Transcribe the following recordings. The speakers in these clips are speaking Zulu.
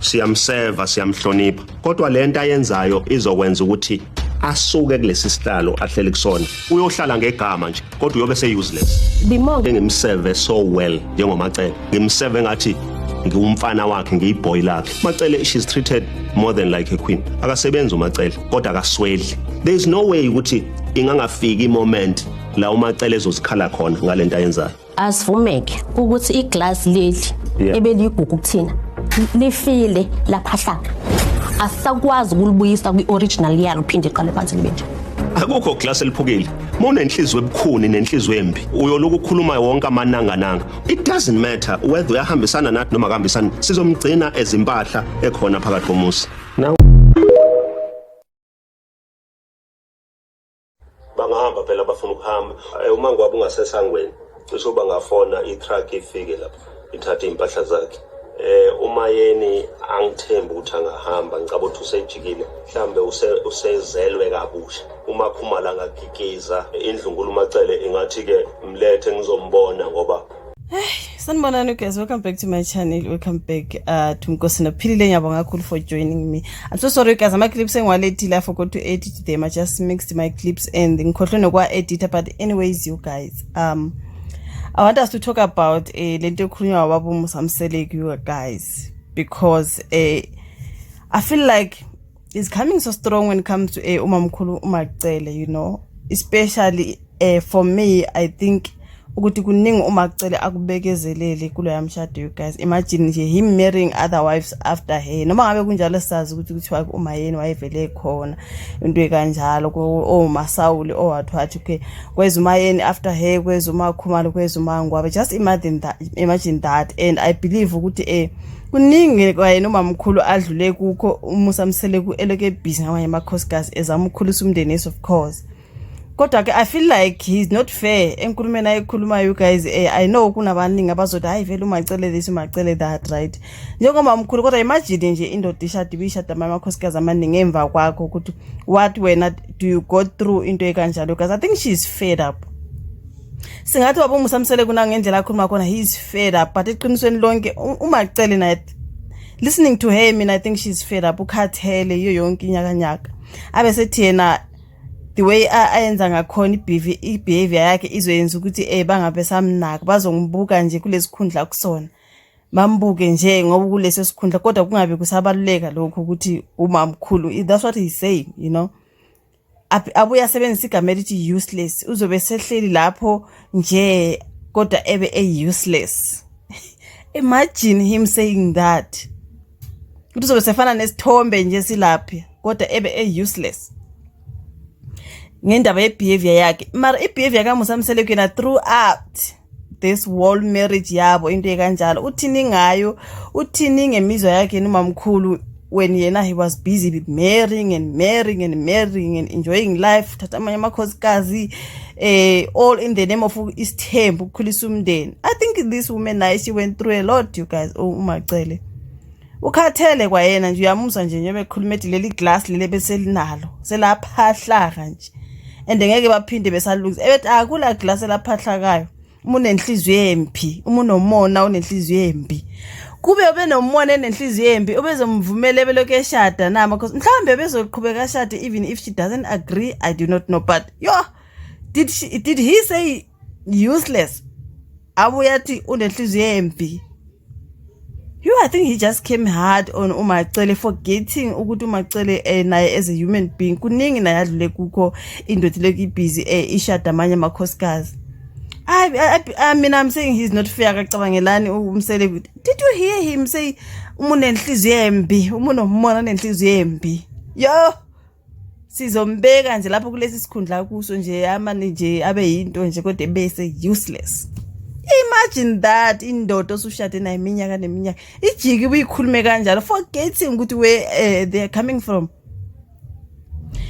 Siyamseva, siyamhlonipha, kodwa lento ayenzayo izokwenza ukuthi asuke kulesi sihlalo ahleli kusona. Uyohlala ngegama nje, kodwa uyobe se-useless. The more Engimseve so well njengoMacele, ngimseve ngathi ngiwumfana wakhe, ngiyiboy lakhe. Macele, she's treated more than like a queen. Akasebenzi uMacele, kodwa akasweli. There is no way ukuthi ingangafiki i-moment la uMacele ezozikhala khona ngalento ayenzayo. Asivumeke ukuthi iglass leli ebeligugu kuthina lifile laphahlaka, asisakwazi ukulibuyisa kwi-original yalo, phinde iqale phansi libe nje. Akukho glass eliphukile. Uma unenhliziyo ebukhuni nenhliziyo embi, uyoloku ukhuluma wonke amanangananga. It doesn't matter whether uyahambisana nathi noma akahambisani, sizomgcina ezimpahla ekhona phakathi komuzi. Now bangahamba phela, bafuna ukuhamba. Uma ngwabe ungasesangweni, cishe bangafona i-truck ifike lapha ithathe iy'mpahla zakhe. Umayeni angithembi ukuthi angahamba, ngicaba ukuthi usejikile, mhlambe usezelwe kabusha. Uma khumala angagigiza indlunkulu uMacele ingathi-ke mlethe ngizombona ngoba Sanibonani guys, welcome back to my channel. Welcome back to Nkosi Nophilile. Ngiyabonga kakhulu for joining me. I'm so sorry guys, ama clips engiwalethile I forgot to edit them. I just mixed my clips and ngikhohlwe nokwa edit, but anyways you guys, I want us to talk about lento ekhulunywa ngababa uMusa Mseleku, you guys, because I feel like it's coming so strong when it comes to umamkhulu uMacele, especially for me I think ukuthi kuningi uMacele akubekezelele kuloya mshado, you guys. Imagine nje him marrying other wives after her. Noma ngabe kunjalo, sazi ukuthi kuthiwa uMayeni wayevele khona, into ekanjalo, oMasawuli owathi okay, kweza uMayeni after her, kweza uMakhumalo, kweza uMangwabe. Just imagine that, imagine that. And I believe ukuthi kuningi kwayena umamkhulu adlule kukho uMusa Mseleku elokhu ebhizi ngamanye amakhosikazi ezama ukukhulisa umndeni, yes, of course. Kodwa ke I feel like he's not fair enkulumeni ayikhulumayo, you guys. I know kunabaningi abazothi hayi vele uMacele this, uMacele that, right, njengomamkhulu, kodwa imagine nje indoda ishada ibishada amakhosikazi amaningi emva kwakho, ukuthi what wena do you go through into ekanjalo, guys? I think she's fed up. Singathi baba uMusa Mseleku nangendlela akhuluma khona, he is fed up, but eqinisweni lonke uMacele naye, listening to her, mina I think she's fed up, ukhathele iyo yonke inyakanyaka. Abe sethi yena the way ayenza ngakhona i-behavior yakhe izoyenza ukuthi bangabe samnaka, bazongibuka nje kulesi khundla kusona, bambuke nje ngoba kuleso sikhundla, kodwa kungabe kusabaluleka lokho ukuthi umamkhulu. That's what he's saying. Abuye asebenzisa igama elithi useless, uzobe sehleli lapho nje kodwa ebe e-useless. Imagine him saying that, ukuthi uzobe sefana nesithombe nje silapha kodwa ebe e-useless ngendaba ye-behavior yakhe. Mara i-behavior kaMusa Mseleku yena throughout this whole marriage yabo, into ekanjalo, uthini ngayo? Uthini ngemizwa yakhe nomamkhulu when yena he was busy marrying and marrying and marrying and enjoying life, thatha amanye amakhosikazi, all in the name of isithembu, ukukhulisa umndeni? I think this woman naye, she went through a lot, you guys. Umacele ukhathele kwayena nje, uyamusa nje njengoba ekhuluma ethi leli glass leli beselinalo selaphahlaka nje and ngeke baphinde besalungisa. Ebethi akula glass elaphahlakayo uma unenhliziyo embi, uma unomona, unenhliziyo embi. Kube ube nomona, enenhliziyo embi, ubezomvumela ebelokhu eshada nama? Because mhlawumbe bezoqhubeka ashade even if she doesn't agree. I do not know, but yo, did he say useless, abuye athi unenhliziyo embi? You, I think he just came hard on uMacele, forgetting ukuthi uMacele naye as a human being kuningi naye adlule kukho, indoda lokhu ibhizi ishada amanye amakhosikazi. I mean, I'm saying he's not fair, akacabangelani uMseleku. Did you hear him say uma unenhliziyo embi, uma unomona, unenhliziyo embi? Yo, sizombeka nje lapho kulesi sikhundla kuso nje, amane nje abe yinto nje kodwa bese useless. Imagine that, indoda osushade nayo iminyaka neminyaka ijike uyikhulume kanjalo, forgetting ukuthi where they are coming from.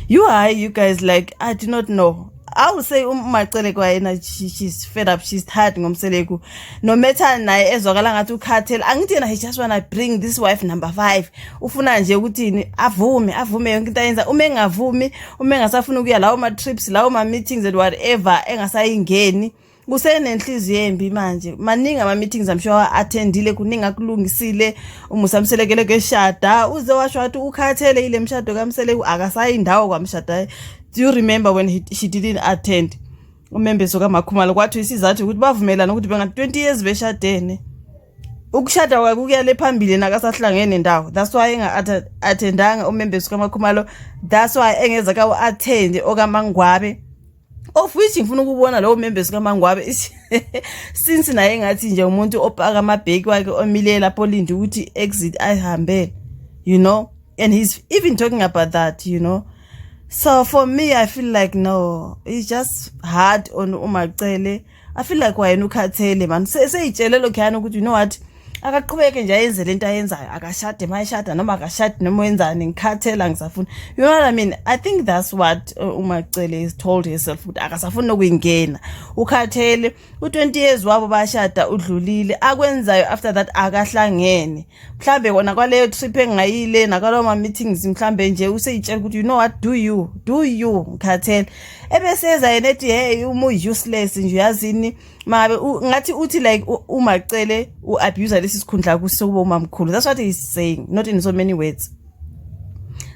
You, hayi, you guys, like, I do not know. I would say uMacele kwayena she's fed up, she's tired ngomseleku, no matter naye ezwakala ngathi ukhathele. Angithi yena he just wanna bring this wife number 5, ufuna nje ukuthi avume, avume yonke into ayenza. Uma engavumi, uma engasafuni ukuya lawo ma trips, lawo ma meetings and whatever, engasayingeni. Usenenhliziyo embi manje. Maningi ama-meetings, I'm sure attendile, kuningi akulungisile uMusa Mseleku eshada. Uze washo wathi ukhathele ile mshado kaMseleku, akasayi indawo kwamshada. Do you remember when she didn't attend umembeso kaMakhumalo? Kwathi isizathu ukuthi bavumelana ukuthi benga 20 years beshadene, ukushada kwakhe kuyale phambili, nakasahlangene ndawo. That's why enga-attendanga umembeso kaMakhumalo, that's why engeza kawu-attende okaMangwabe, of which ngifuna ukubona lowo membeso kaMangwabe, since naye ngathi nje umuntu opaka amabheki wakhe, omile lapho, olinde ukuthi exit ayihambele, and he's even talking about that. So for me, I feel like, no, it's just hard on uMacele. I feel like wayena ukhathele man. Seyitshele lokhuyana ukuthi, you know what, akaqhubeke nje ayenze lento ayenzayo, akashade mayeshada noma akashadi noma wenzani, ngikhathela, ngisafuna, you know what I mean? I think that's what uMacele has told herself, ukuthi akasafuni nokuyingena, ukhathele. U-20 years wabo bashada udlulile, akwenzayo after that akahlangene. Mhlambe kona kwaleyo trip engayile nakwalawo ma-meetings, mhlambe nje useyitshela ukuthi, you know what, do you, do you, ngikhathele. Ebeseza yena ethi, hey, uma useless nje, uyazini, mangabe ngathi uthi like uMacele u-abuse lesi sikhundla kusokuba umamkhulu. That's what he's saying, not in so many words,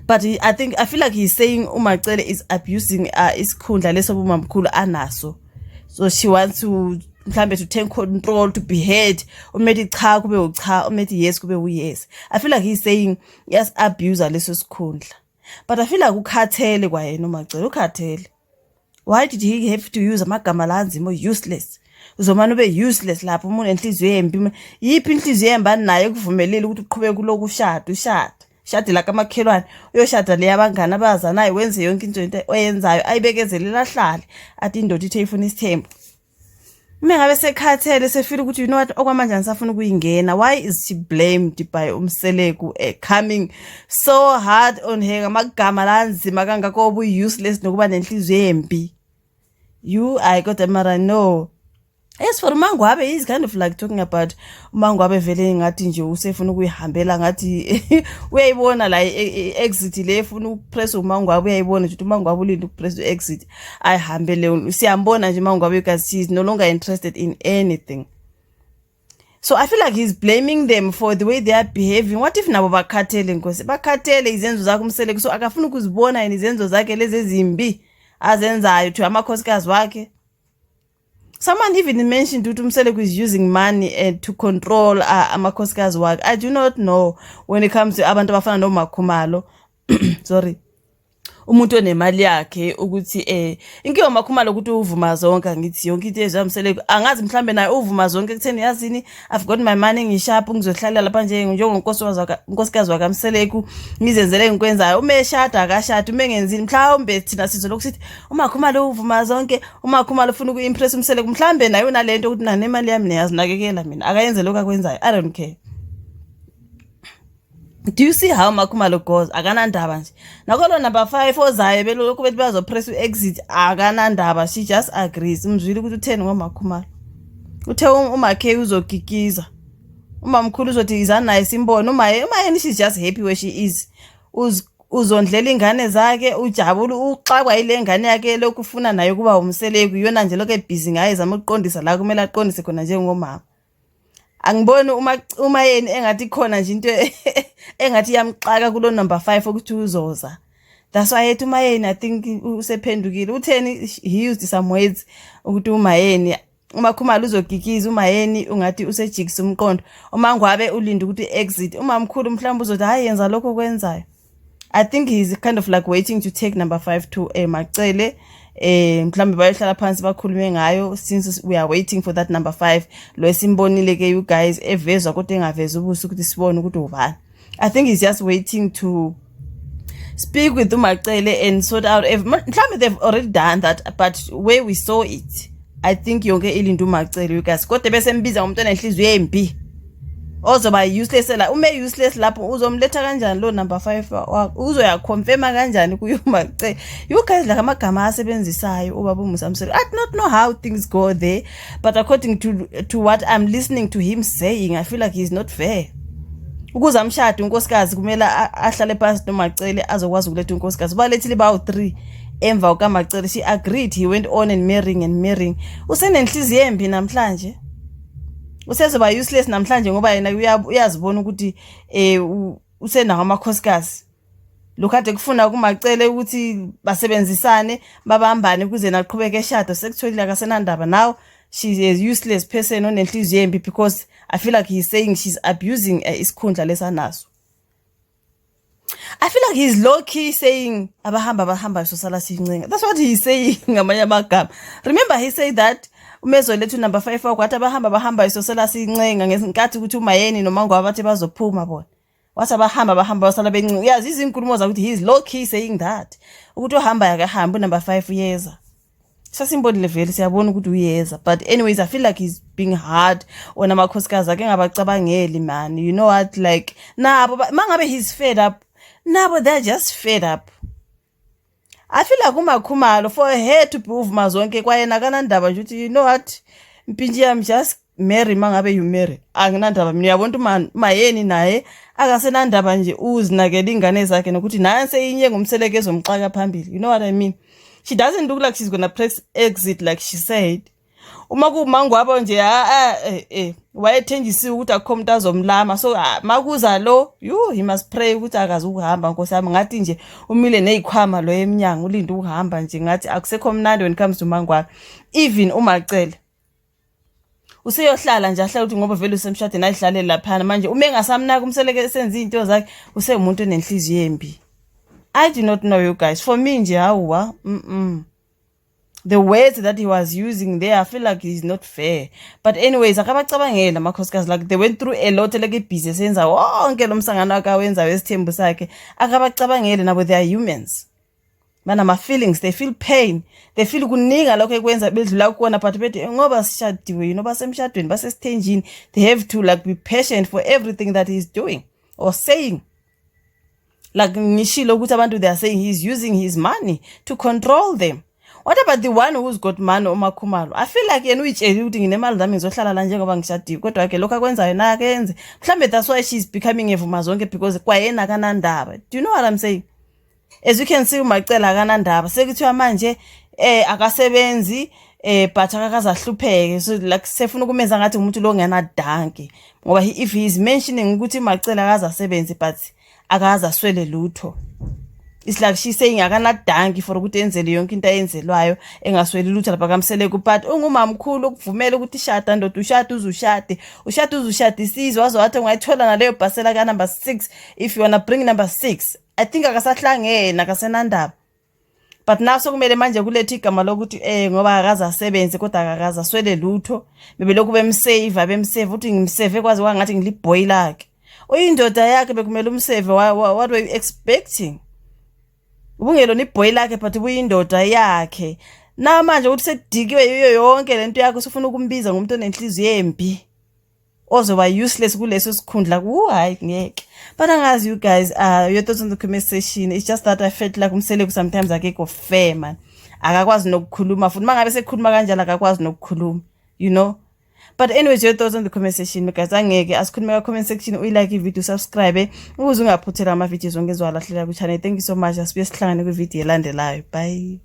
but I feel like he's saying uMacele is abusing isikhundla leso bumamkhulu anaso, so she wants to mhlambe to take control, to be heard. Uma ethi cha, kube ucha, uma ethi yes, kube u-yes. I feel like he's saying yes, abuse leso sikhundla, but I feel like ukhathele kwayena uMacele, ukhathele. Why did he have to use amagama lanzima, useless? Uzomane ube useless lapho uma unenhliziyo embi. Yiphi inhliziyo embi anayo ekuvumelile ukuthi uqhubeke kulokhu ushada, ushada, shade la kamakhelwane, uyoshada le abangani abazanayo, wenze yonke into oyenzayo, ayibekezelele, ahlale athi indoda ithe ifuna isithembu? Uma ngabe sekhathele, sefila ukuthi, you know what, okwamanje angisafuna ukuyingena, why is she blamed by uMseleku coming so hard on her ngamagama lanzima kangako, obu-useless nokuba nenhliziyo embi? You, ayi, kodwa mara no. As for uMangwabe, he's kind of like talking about uMangwabe vele ngathi nje usefuna ukuyihambela, ngathi uyayibona la i-exit le efuna ukupress uMangwabe, uyayibona nje ukuthi uMangwabe ulinde ukupress u-exit ayihambele. Siyambona nje uMangwabe because he's no longer interested in anything. So I feel like he's blaming them for the way they are behaving. What if nabo bakhathele, nkosi, bakhathele izenzo zakhe uMseleku, so akafuni ukuzibona yena izenzo zakhe lezi ezimbi azenzayo to amakhosikazi wakhe? Someone even mentioned ukuthi uMseleku is using money to control amakhosikazi wakhe. I do not know when it comes to abantu abafana noMakhumalo, sorry, umuntu onemali yakhe, ukuthi inkinga uMakhumalo ukuthi uvuma zonke, angithi yonke into ezamseleku, angazi mhlambe naye uvuma zonke ekutheni, yazini, I've got my money, ngisharp, ngizohlalela lapha nje njengonkosikazi wakaMseleku, ngizenzele engikwenzayo. Uma eshada, akashadi, uma engenzini, mhlawumbe thina sizolokhu sithi uMakhumalo uvuma zonke, uMakhumalo ufuna uku-impress uMseleku. Mhlawumbe naye unalento ukuthi nanemali yami niyazinakekela mina, akayenze lokhu akwenzayo, I don't care. Do you see how Makhumalo goes? Akanandaba nje nakolo number 5 ozayo, belokhu bethi bazopress u-exit, akanandaba, she just agrees. Umzwile ukuthi utheni ngoMakhumalo? Uthe uMakhe uzogigiza, umamkhulu uzothi iza naye simbone. Uma yena, she's just happy where she is. Uzondlela ingane zakhe, ujabule, uxakwa yile ngane yakhe lokhu ufuna naye kuba umseleku. Iyona nje lokhu ebhizi ngaye, zama ukuqondisa la kumele aqondise khona njengomama. Angiboni uma yena engathi khona nje into engathi iyamxaka kulo number 5 ukuthi uzoza. That's why ethi uMayeni, I think usephendukile, utheni, he used some words ukuthi uMayeni, uMakhumalo uzogigiza, uMayeni ungathi usejikisa umqondo, uMangwabe ulinde ukuthi exit, umamkhulu mhlawumbe uzothi hayi, yenza lokho okwenzayo. I think he's kind of like waiting to take number 5 to Macele, mhlawumbe bayohlala phansi bakhulume ngayo, since we are waiting for that number 5 lo esimbonile ke, you guys, evezwa kodwa engavezi ubuso ukuthi sibone ukuthi ubani. I think he's just waiting to speak with uMacele and sort out if mhlawumbe they've already done that, but where we saw it, I think yonke ilinde uMacele, you guys, kodwa bese mbiza ngomuntu onenhliziyo embi ozoba useless la. Ume useless lapho, uzomletha kanjani lo number 5? Uzoyaconfirma kanjani kuyo uMacele, you guys? Like amagama asebenzisayo ubaba uMusa Mseleku, I do not know how things go there, but according to what I'm listening to him saying, I feel like he's not fair. Ukuze amshade unkosikazi, kumele ahlale phansi noMacele azokwazi ukuletha unkosikazi. Balethile bawu-3. Emva kukaMacele she agreed, he went on and marrying and marrying. Usenenhliziyo embi namhlanje, usezoba useless namhlanje ngoba yena uyazibona ukuthi usenawo amakhosikazi. Lokhu kade kufuna kuMacele ukuthi basebenzisane, babambane ukuze naqhubeke eshada, sekutholile, akasenandaba. Now she's a useless person onenhliziyo embi because I feel like he's saying she's abusing isikhundla lesanaso. I feel like he's low key saying abahamba abahamba sosala sincenga. That's what he's saying ngamanye amagama. Remember he said that umezo lethu number 5 wakwathi abahamba abahamba sosala sincenga ngesinkathi ukuthi uMayeni noMangwabe bathi bazophuma bona. Wathi abahamba abahamba basala bencenga. Uyazi izinkulumo zakuthi he's low key saying that. Ukuthi uhamba akahamba number 5 uyeza. Sasimbonile vele, siyabona ukuthi uyeza, but anyways, I feel like he's being hard on amakhosikazi akhe, engabacabangeli man. You know what, like nabo mangabe he's fed up, nabo they're just fed up. I feel like uMakhumalo, for her to be uvuma zonke kwayena akanandaba nje ukuthi, "You know what, mpintshi yami, just marry, mangabe you marry, anginandaba mina." Uyabona ukuthi Mayeni naye akasenandaba nje, uzinakela ingane zakhe nokuthi nansi enye ngumseleke ezomxaka phambili. You know what I mean? She doesn't look like she's gonna press exit like she said. Uma kuMangwabo nje, wayethenjisiwe ukuthi akukho umuntu azomlama, so makuza lo, you, he must pray ukuthi akaze ukuhamba. Nkosi yami, ngathi nje umile nezikhwama lo eminyango, ulinde ukuhamba nje. Ngathi akusekho mnandi when it comes to Mangwabe. Even uMacele useyohlala nje, ahlala ukuthi ngoba vele usemshadweni, ayidlalele laphana. Manje uma engasamnaka umseleke esenza izinto zakhe, usewumuntu onenhliziyo embi. I do not know, you guys. For me nje, hawa, The words that he was using there, I feel like he's not fair. But anyways, akabacabangeli amakhosikazi. Like they went through a lot, like ibhizi esenza wonke lo msangano akawenzayo esithembu sakhe. Akabacabangeli nabo, they are humans. Banama feelings, they feel pain, they feel kuningi lokho ekwenza bedlula kukona, but bethi ngoba sishadiwe, basemshadweni, basesithenjini, they have to like be patient for everything that he's doing or saying. Like ngishilo ukuthi abantu, they are saying he's using his money to control them. What about the one who's got money, uMakhumalo? I feel like yena uyitshelile ukuthi nginemali zami, ngizohlala la njengoba ngishadiwe, kodwa ke lokho akwenzayo nakenze. Mhlambe that's why she's becoming evuma zonke, because kwayena akanandaba. Do you know what I'm saying? As you can see, uMacele akanandaba. Sekuthiwa manje akasebenzi, but akakaze ahlupheke, so like sefuna ukumenza ngathi umuntu lo ngenadanki, ngoba if he is mentioning ukuthi uMacele akaze asebenze but akaze aswele lutho, it's like she's saying akanadanki for ukuthi enzele yonke into ayenzelwayo, engasweli lutho lapha kaMseleku. But ungumamkhulu ukuvumela ukuthi shada ndoda, ushade uze ushade, ushade uze ushade isizwe, waze wathi ungayithola naleyo bhasela ka number 6 if you wanna bring number 6. I think akasahlangene, akasenandaba, but now sokumele manje kulethe igama lokuthi ngoba akaze asebenze kodwa akakaze aswele lutho, bebelokhu bemsave, bemsave ukuthi ngimsave kwaze kwangathi ngiliboy lakhe. Uyindoda yakhe, bekumele umsave. What were you expecting? Ubungelona iboy lakhe, but ubuyindoda yakhe. Na manje ukuthi sekudikiwe yiyo yonke lento yakho, usufuna ukumbiza ngomuntu onenhliziyo embi ozoba useless kuleso sikhundla. Ku hayi, ngeke. But angazi, you guys, your thoughts on the comment section. It's just that I felt like umseleku sometimes akekho fair man, akakwazi nokukhuluma futhi mangabe sekhuluma kanjalo akakwazi nokukhuluma. But anyways, your thoughts on the comment section, guys. Angeke asikhulume ka comment section. Uyilike ivideo, subscribe ukuze ungaphuthela ama videos onke ezowalahlela ku channel. Thank you so much, asibuye sihlangane kwi video elandelayo. Bye.